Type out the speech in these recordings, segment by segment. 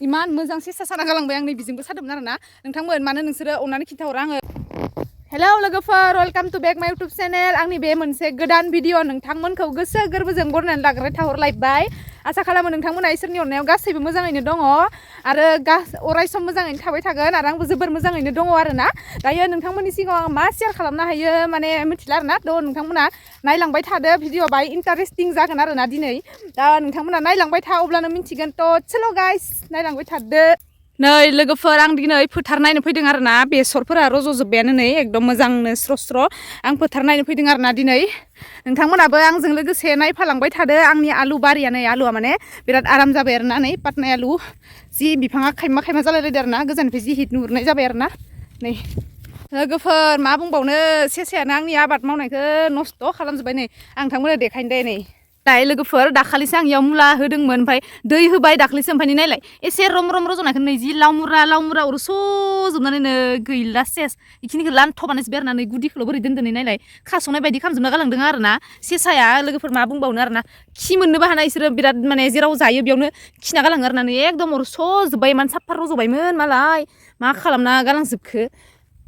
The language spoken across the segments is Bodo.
इमान मोजां सेसा साना गालांबाय आं नै बिजोंबो सादोंमोन आरोना नोंथांमोन मानो नोंसोरो अननानै खिन्थाहर आङो हेलौ लोगोफोर वेलकाम टु बेक माय इउटुब चेनेल आंनि बे मोनसे गोदान भिडिअ नोंथांमोनखौ गोसो गोरबोजों बरायनानै लाग्रोनाय थाहरलायबाय आसा खालामो नोंथांमोना इसोरनि अननायाव गासैबो मोजाङैनो दङ आरो अरायसम मोजाङैनो थाबाय थागोन आरो आंबो जोबोर मोजाङैनो दङ आरोना दायो नोंथांमोननि सिगाङाव आं मा शेयार खालामनो हायो माने मिथिला आरोना थ' नोंथांमोना नायलांबाय थादो भिडिअ बाय इन्टारेस्टिं जागोन आरोना दिनै दा नोंथांमोना नायलांबाय था अब्लानो मिथिगोन थ' चलो गाइस नायलांबाय थादो नै लोगोफोर आं दिनै फोथार नायनो फैदों आरोना बेसरफोरा रज'जोब्बायानो नै एकदम मोजांनो स्र' स्र' आं फोथार नायनो फैदों आरोना दिनै नोंथांमोनाबो आंजों लोगोसे नायफालांबाय थादो आंनि आलु बारिया नै आलुआ माने बिराद आराम जाबाय आरोना नै पाटनाय आलु जि बिफाङा खायमा खायमा जालायलायदो आरोना गोजाननिफ्राय जि हिट नुहुरनाय जाबाय आरोना नै लोगोफोर मा बुंबावनो सेसायानो आंनि आबाद मावनायखौ नस्थ' खालामजोब्बाय नै आं नोंथांमोननो देखायनो दे नै दायो लोगोफोर दाखालिसो आं इयाव मुला होदोंमोन ओमफ्राय दै होबाय दाखालिसो ओमफ्राय नायलाय एसे रम रम रज'नायखौ नै जि लावमुरा अरस'जोबनानै नै गैला सेस बेखिनिखौ लानथ'बानोसो बेरनानै गुदिखौल' बोरै दोनदोनै नायलाय खास'नाय बायदि खालामजोबना गालांदों आरोना सेसाया लोगोफोर मा बुंबावनो आरोना खि मोननोबो हानाय इसोरो बिराद माने जेराव जायो बेयावनो खिना गालाङो आरोना नै एकदम अरस'जोब्बाय इमान साफा रज'बायमोन मालाय मा खालामना गालांजोबखो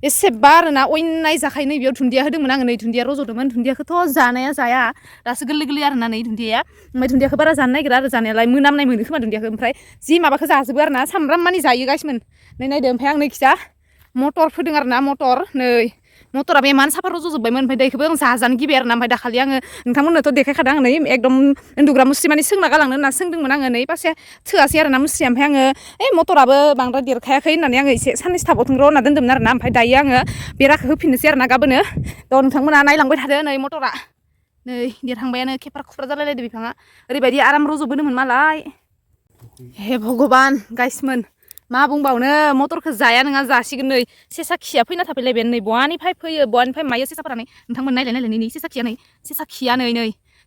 एसेबा आरोना अयनाय जाखायो नै बेयाव दुन्दिया होदोंमोन आङो नै दुन्दिया रज'दोंमोन दुन्दियाखौथ' जानाया जाया दासो गोरलै गोरलै आरोना नै दुन्दिया ओमफ्राय दुन्दियाखौ बारा जानो नागिरा आरो जानायालाय मोनामनाय मोनो खोमा दुन्दियाखौ ओमफ्राय जि माबाखौ जाजोबो आरोना सामब्राम मानि जायो गाइसमोन नै नायदो ओमफ्राय आं नैखिजा मटर फोदों आरोना मटर नै मटराबो इमान साफा रज'जोब्बायमोन ओमफ्राय दैखौबो आं जाजानो गिबाय आरोना ओमफ्राय दाखालि आङो नोंथांमोननोथ' देखायखादों आं नै एकदम उन्दुग्रा मुस्रि माने सोंना गालांनो होनना सोंदोंमोन आङो नै पासे थोआसै आरोना मुस्रिया ओमफ्राय आङो मटराबो बांद्राय देरखायाखै होननानै आङो एसे साननैसो थाबावथों र' होनना दोन्दोंमोन आरोना ओमफ्राय दायो आङो बेराखौ होफिननोसै आरोना गाबोनो थ' नोंथांमोना नायलांबाय थादो नै मटरा नै देरहांबायानो खेफ्रा खुफ्रा जालायलायदो बिफाङा ओरैबायदि आराम रज'बोदोंमोन मालाय हे भगबान गाइसमोन मा बुंबावनो मटरखौ जाया नङा जासिगोन नै सेसा खिया फैना थाफैलायबाय नै बहानिफ्राय फैयो बहानिफ्राय मायो सेसाफोरा नै नोंथांमोन नायलाय नै सेसा खिया नै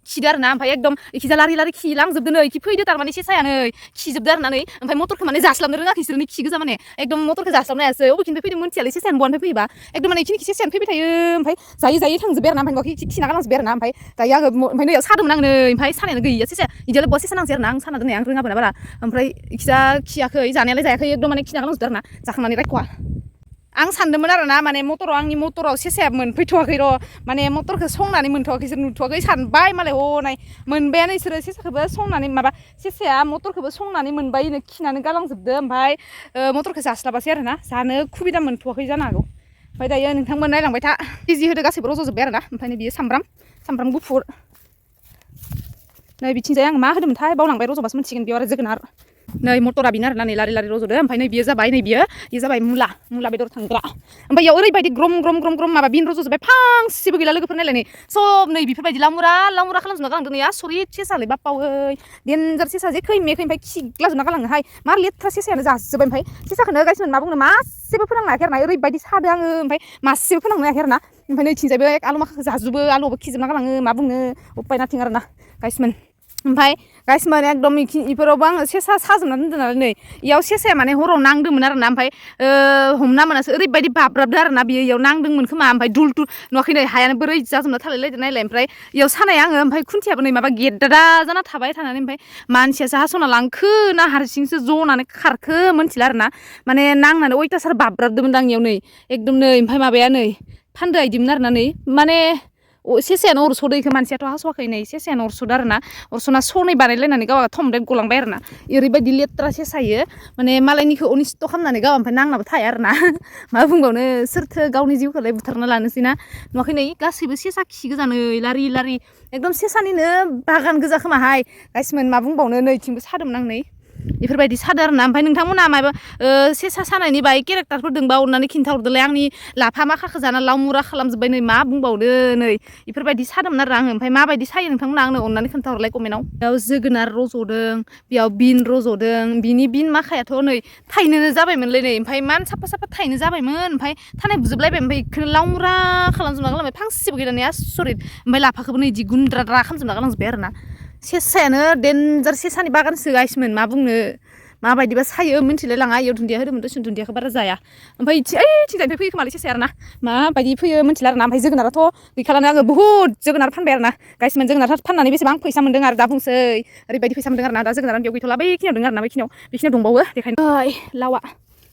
खिदो आरोना ओमफ्राय एकदम इखिजा लारि लारि खिलांजोबदो नै इखि फैदो थारमाने सेसाया नै खिजोबदो आरोना नै ओमफ्राय मटरखौ माने जास्लाबनो रोङाखै इसोर नै खि गोजा माने एकदम मटरखौ जास्लाबनो हायासै अबेखिनिफ्राय फैदों मिथियालै सेसायानो बहानिफ्राय फैयोबा एकदम माने इखिनि सेसायानो फैबाय थायो ओमफ्राय जायै थांजोब्बाय आरोना ओमफ्राय खिना गालांजोब्बाय आरोना ओमफ्राय दायो आङो ओमफ्राय नैयाव सादोंमोन आं नै ओमफ्राय सानायानो गैया सेसाया इदियालाय बहा सेसा नांसै आरोना आं साना दोननाय आं रोङाबोना बारा ओमफ्राय इखिजा खियाखै जानायालाय जायाखै एकदम माने खिना गालांजोबदो आरोना जाखांनानै रायख'वा आं सानदोंमोन आरोना माने आंनि मटराव सेसाया मोनफैथ'वाखै र' माने मटरखौ संनानै मोनथ'वाखै इसोर नुथ'वाखै सानबाय मालाय हनै मोनबायानो इसोरो सेसाखौबो संनानै माबा सेसाया मटरखौबो संनानै मोनबाय खिनानै गालांजोबदो ओमफ्राय मटरखौ जास्लाबासै आरोना जानो खुबिदा मोनथ'वाखै जानो हागौ ओमफ्राय दायो नोंथांमोन नायलांबाय था केजि होदो गासैबो रज'जोब्बाय आरोना ओमफ्राय बियो सामब्राम गुफुर नै बिथिंजाय आं मा होदोंमोनथाय बावलांबाय रज'बासो मोनसिगोन बेयाव आरो जोगोनार नै मटरा बेनो आरोना नै लारि लारि रज'दो ओमफ्राय नै बियो जाबाय बियो जाबाय मुला बेदर थांग्रा ओमफ्राय इयाव ओरैबायदि ग्रम माबा बिन रज'जोब्बाय फांसेबो गैला लोगोफोर नायलाय नै सब नै बेफोरबायदि लामुरा खालामजोबना गालांदों नै आसरित सेसालै बाप्पावै देन्जार सेसा जे खै ओमफ्राय खिग्लाजोबना गालाङोहाय मार लेथ्रा सेसायानो जाजोब्बाय ओमफ्राय सेसाखौनो गाइसमोन मा बुंनो मासेबो फोनांनो हायाखै आरोना ओरैबायदि सादो आङो ओमफ्राय मासेबो फोनांनो हायाखै आरोना ओमफ्राय नैथिंजायबो आलु माखाखौ जाजोबो आलुआवबो खिजोबना गालाङो मा बुंनो उपाय नाथिं आरोना गाइसमोन ओमफ्राय गाइसमोन एकदम इफोरावबो आङो सेसा साजोबना दोनदों नालाय नै इयाव सेसाया माने हराव नांदोंमोन आरोना ओमफ्राय हमना मोनासै ओरैबायदि बाब्राबदो आरोना बियो इयाव नांदोंमोन खोमा ओमफ्य दुल नुवाखै नै हायानो बोरै जाजोबना थालायलायदो नायलाय ओमफ्राय इयाव सानाया आङो ओमफ्राय खुन्थियाबो नै माबा गेद्दा जाना थाबाय थानानै ओमफ्राय मानसियासो हास'ना लांखो ना हारसिंसो जनानै खारखो मोनथिला आरोना माने नांनानै अयथासार बाब्राबदोंमोन दां इयाव नै एकदम नै ओमफ्राय माबाया नै फान्दोआ इदिमोन आरोना नै माने सेसायानो अरस'दो इखो मानसियाथ' हास'वाखै नै सेसायानो अरस'दो आरोना अरस'ना सनै बानायलायनानै गावहा थमब्लेट गलांबाय आरोना ओरैबायदि लेथ्रा सेसायो माने मालायनिखौ अनिस्थ' खालामनानै गावहा ओमफ्राय नांनाबो थाया आरोना मा बुंबावनो सोरथो गावनि जिउखौलाय बुथारना लानोसै ना नुवाखै नै गासैबो सेसा खि गोजा नै लारि एकदम सेसानिनो बागान गोजा खोमाहाय गाइसमोन मा बुंबावनो नैथिंबो सादोंमोन आं नै बेफोरबायदि सादो आरोना ओमफ्राय नोंथांमोना माबा सेसा सानायनि बाय केरेक्टारफोर दोंबा अननानै खिन्थाहरदोलाय आंनि लाफा माखाखौ जाना लावमुरा खालामजोब्बाय नै मा बुंबावनो नै बेफोरबायदि सादोंमोन आरो आङो ओमफ्य माबायदि सायो नोंथांमोना आंनो अननानै खोन्थाहरलाय कमेन्टआव बेयाव जोगोनार रज'दों बेयाव बिन रज'दों बिनि बिन माखायाथ' नै थाइनोनो जाबायमोनलै नै ओमफ्राय मान साफा थाइनो जाबायमोन ओमफ्राय थानाय बुजोबलायबाय ओमफ्राय बेखौनो लावमुरा खालामजोबना गालांबाय फांसेबो गैला नै आसरित ओमफ्य लाफाखौबो नै इदि गुन्द्रा खालामजोबना गालांजोब्बाय आरोना सेसायानो देन्जार सेसानि बागानसो गाइसमोन मा बुंनो माबायदिबा सायो मिन्थिलाय लाङा इयाव दुन्दिया होदोंमोन दसन दुन्दियाखौ बारा जाया ओमफ्राय ओइथिंजायनिफ्राय फैयो खोमालै सेसाया आरोना माबायदि फैयो मिन्थिला आरोना ओमफ्राय जोगोनाराथ' गैखालानो आङो बुहुद जोगोनार फानबाय आरोना गाइसमोन जोगोनार फाननानै बेसेबां फैसा मोन्दों आरो दा बुंसै ओरैबायदि फैसा मोन्दों आरोना दा जोगोनारा बेयाव गैथ'ला बैखिनियाव दङ आरोना बेखिनियाव दंबावो बेखायनो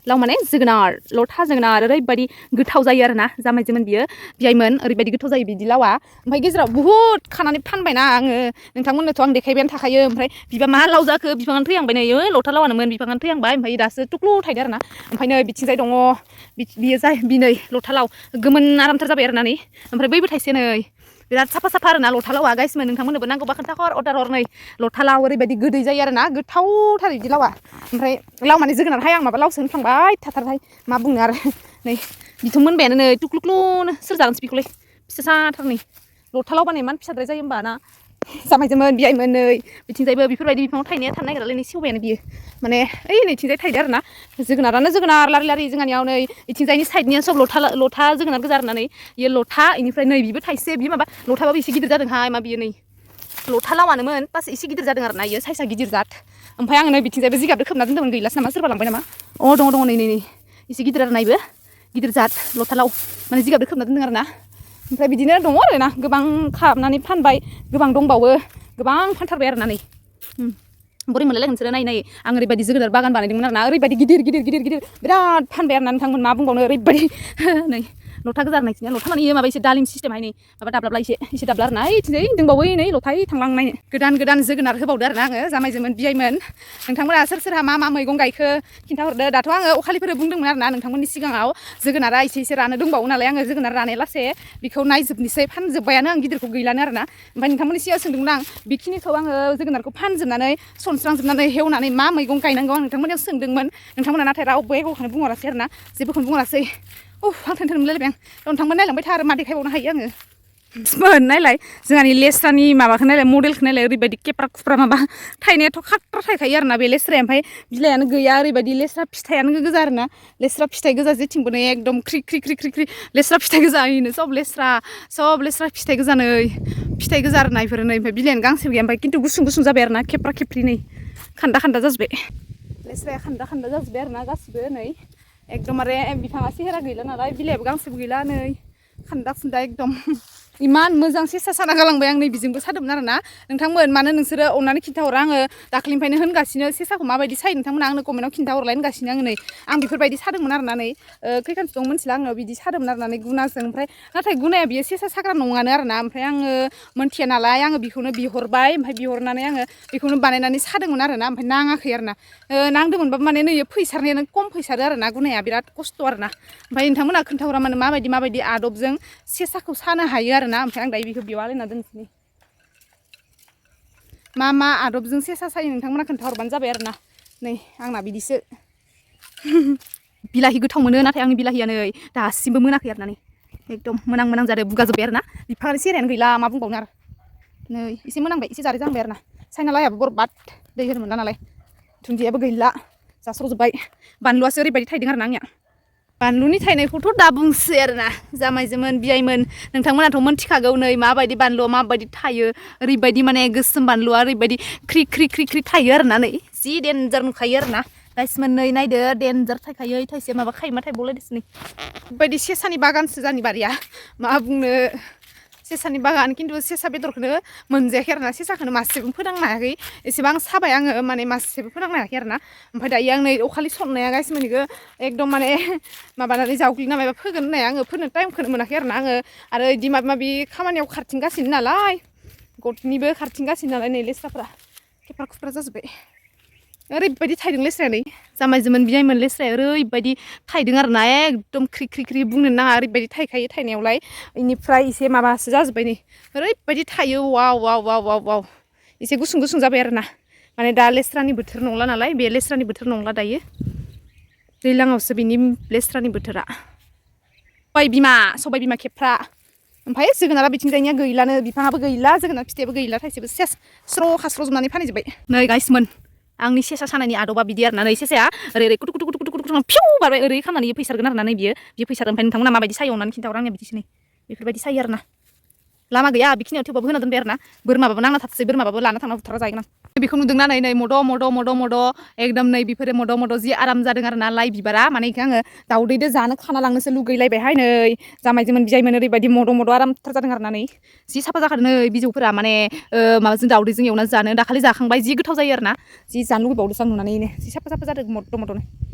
लाव माने जोगोनार लथा जोगोनार ओरैबायदि गोथाव जायो आरोना जामायजोमोन बियाइमोन ओरैबायदि गोथाव जायो बिदि लावा ओमफ्राय गेजेराव बुहुद खानानै फानबायना आङो नोंथांमोननोथ' आं देखायबायानो थाखायो ओमफ्राय बिबा मा लाव जाखो बिफाङानो थैहांबाय नै लथा लावानोमोन बिफाङानो थैहांबाय ओमफ्राय दासो टुक्लु थायदो आरोना ओमफ्राय नै बिथिंजाय दङ बियो बिनै लथा लाव गोमोन आरामथार जाबाय आरोना नै ओमफ्राय बैबो थाइसे नै बिराद साफा आरोना लथा लावा गाइसमोन नोंथांमोननोबो नांगौबा खोन्थाहर अर्डार हर नै लथा लाव ओरैबायदि गोदै जायो आरोना गोथावथार बिदि लावा ओमफ्राय लाव माने जोगोनारहाय आं माबा लावसो होनफ्लांबाय थाथारहाय मा बुंनो आरो नै बिथ' मोनबायानो नै टुक्लुक्लुनो सोर जागोनसै बेखौलाय फिसा साथार नै लथा लावबा इमान फिसाद्राय जायो होमबा ना जामायजोमोन बियाइमोन नै बिथिंजायबो बेफोरबायदि बिफाङाव थायनाया थानो नागिरालै नै सेवबायानो बियो माने ओइ नैथिंजाय थायदो आरोना जोगोनारानो जोगोनार लारि लारि जोंहानियाव नै इथिंजायनि साइडनिया सब लथा जोगोनार गोजा आरोना नै इयो लथा इनिफ्राय नै बिबो थाइसे बियो माबा लथाबाबो एसे गिदिर जादोंहाय मा बियो नै लथा लावानोमोन पास एसे गिदिर जादों आरोना इयो साइसआ गिदिर जाद ओमफ्राय आङो नै बिथिंजायबो जिगाबदो खोबना दोन्दोंमोन गैलासो नामा सोरबा लांबाय नामा दङ नै एसे गिदिर आरोना इबो गिदिर जाद लथा लाव माने जिगाबदो खोबना दोन्दों आरोना ओमफ्राय बिदिनो दङ आरोना गोबां खालामनानै फानबाय गोबां दंबावो गोबां फानथारबाय आरोना नै बोरै मोनलाय नोंसोरो नायै आं ओरैबायदि जोगोनार बागान बानायदोंमोन आरोना ओरैबायदि गिदिर बिराद फानबाय आरोना नोंथांमोन मा बुंबावनो ओरैबायदि नै लथा गोजा नायथिंजाय लथा माने माबा एसे दालिम सिस्टेमहाय नै माबा दाब्ला एसे दाब्ला आरोना ओइथिंजाय दंबावो नै लथाय थांलांनाय गोदान जोगोनार होबावदो आरोना आङो जामायजोमोन बियाइमोन नोंथांमोना सोरहा मा मैगं गायखो खिन्थाहरदो दाथ' आङो अखालिफोर बुंदोंमोन आरोना नोंथांमोननि सिगाङाव जोगोनारा एसे रानो दंबावो नालाय आङो जोगोनार रानाय लासे बेखौ नायजोबनोसै फानजोब्बायानो आं गिदिरखौ गैलानो आरोना ओमफ्राय नोंथांमोननि सिगाङाव सोंदोंमोन आं बेखिनिखौ आङो जोगोनारखौ फानजोबनानै सनस्रांजोबनानै हेवनानै मा मैगं गायनांगौ आं नोंथांमोननियाव सोंदोंमोन नोंथांमोना नाथाय रावबो एग'खौनो बुंहरासै आरोना जेबोखौनो बुंहरासै आं थेनथेन मोनलायलायबाय आं नोंथांमोन नायलांबाय था आरो मा देखायबावनो हायो आङो नायलाय जोंहानि लेस्रानि माबाखौ नायलाय मडेलखौ नायलाय ओरैबायदि केप्रा खुप्रा माबा थायनायाथ' खाट्रा थायखायो आरोना बे लेस्राया ओमफ्राय बिलाइआनो गैया ओरैबायदि लेस्रा फिथाइयानो गोजा आरोना लेस्रा फिथाइ गोजा जेथिंबो नै एकदम ख्रि लेस्रा फिथाइ गोजा इनो सब लेस्रा फिथाइ गोजा नै फिथाइ गोजा आरोना इफोरो नै ओमफ्राय बिलाइआनो गांसेबो गैया ओमफ्राय खिन्थु गुसुं जाबाय आरोना खेप्रा खेप्रि नै खान्दा जाजोब्बाय लेस्राया खान्दा जाजोब्बाय आरोना गासिबो नै एकदमबारे बिफाङा सेहेरा गैला नालाय बिलाइआबो गांसेबो गैला नै खान्दा एकदम इमान मोजां सेसा साना गालांबाय आं नै बिजोंबो सादोंमोन आरोना नोंथांमोन मानो नोंसोरो अननानै खिन्थाहरा आङो दाख्लिनिफ्रायनो होनगासिनो सेसाखौ माबायदि सायो नोंथांमोना आंनो कमेन्टआव खिन्थाहरलाय होनगासिनो आङो नै आं बेफोरबायदि सादोंमोन आरोना नै खैखानसो दं मिथिला आङो बिदि सादोंमोन आरोना नै गुनाजों ओमफ्राय नाथाय गुनाया बियो सेसा साग्रा नङानो आरोना ओमफ्राय आङो मोनथिया नालाय आङो बेखौनो बिहरबाय ओमफ्राय बिहरनानै आङो बेखौनो बानायनानै सादोंमोन आरोना ओमफ्राय नाङाखै आरोना नांदोंमोनबाबो माने नै फैसारनायानो खम फैसारो आरोना गुनाया बिराद खस्थ' आरोना ओमफ्राय नोंथांमोना खोन्थाहरा मानो माबायदि आदबजों सेसाखौ सानो हायो आरोना ओमफ्राय आं दायो बेखौ बेयाव आलायना दोनसै मा आदबजों सेसा सायो नोंथांमोना खोन्थाहरबानो जाबाय आरोना नै आंना बिदिसो बिलाहि गोथाव मोनो नाथाय आंनि बिलाहिया नै दासिमबो मोनाखै आरोना नै एकदम मोनां जादों बुगाजोब्बाय आरोना बिफाङानो सेहेरायानो गैला मा बुंबावनो आरो नै एसे मोनांबाय एसे जारे जाहांबाय आरोना साइना लायाबो बरबाद दै होनो मोनला नालाय दुन्दियाबो गैला जास्र'जोब्बाय बानलुआसो ओरैबायदि थायदों आरोना आंनिया बानलुनि थायनायखौथ' दा बुंसै आरोना जामायजोमोन बियाइमोन नोंथांमोनाथ' मोनथिखागौ नै माबायदि बानलुआ माबायदि थायो ओरैबायदि माने गोसोम बानलुआ ओरैबायदि ख्रि थायो आरोना नै जि देन्जार नुखायो आरोना गाइसमोन नै नायदो देन्जार थायखायो थाइसे माबा खायमा थायबावलायदोंसो नै बेबायदि सेसानि बागानसो जानि बारिया मा बुंनो सेसानि बागान खिन्थु सेसा बेदरखौनो मोनजायाखै आरोना सेसाखौनो मासेबो फोनांनो हायाखै एसेबां साबाय आङो माने मासेबो फोनांनो हायाखै आरोना ओमफ्राय दायो आं नै अखालि सननाया गाइसमोन इखो एकदम माने माबानानै जावग्लिना माबा फोगोन होननाय आङो फोनो टाइमखौनो मोनाखै आरोना आङो आरो इदि माबा माबि खामानियाव खारथिंगासिनो नालाय गथनिबो खारथिंगासिनो नालाय नै लेस्राफ्रा खेफ्रा खुफ्रा जाजोब्बाय ओरैबायदि थायदों लेस्राया नै जामायजोमोन बियाइमोन लेस्राया ओरैबायदि थायदों आरोना एकदम ख्रि बुंनो नाङा ओरैबायदि थायखायो थायनायावलाय इनिफ्राय एसे माबासो जाजोब्बाय नै ओरैबायदि थायो वाव एसे गुसुं जाबाय आरोना माने दा लेस्रानि बोथोर नंला नालाय बे लेस्रानि बोथोर नंला दायो दैज्लाङावसो बिनि लेस्रानि बोथोरा सबाय बिमा खेबफ्रा ओमफ्राय जोगोनारा बिथिंजायनिया गैलानो बिफाङाबो गैला जोगोनार फिथाइयाबो गैला थाइसेबो सेस खास्र'जोबनानै फानहैजोब्बाय नै गाइसमोन आंनि सेसा सानायनि आदबा बिदि आरोना नै सेसाया ओरै कुटु फिउ बारबाय ओरै खालामनानै फैसारगोन आरोना नै बियो फैसार ओमफ्राय नोंथांमोना माबायदि सायो अननानै खिन्थाहर आंनिया बिदिसो नै बेफोरबायदि सायो आरोना लामा गैया बेखिनियाव थेवबाबो होना दोनबाय आरोना बोरमाबाबो नांना थाथोंसै बोरमाबाबो लाना थांना बुथारना जाहैगोन आं बेखौ नुदोंना नै मद' एकदम नै बेफोरो मद' जि आराम जादों आरोना लाइ बिबारा माने इखो आङो दाउदैदो जानो खाना लांनोसो लुगैलायबायहाय नै जामाइजोमोन बियाइमोन ओरैबायदि मद' आरामथार जादों आरोना नै जि साफा जाखादों नै बिजौफोरा माने माबाजों दाउदैजों एवना जानो दाखालि जाखांबाय जि गोथाव जायो आरोना जि जानो लुगैबावदोंसो आं नुनानैनो जि साफा जादों मदनो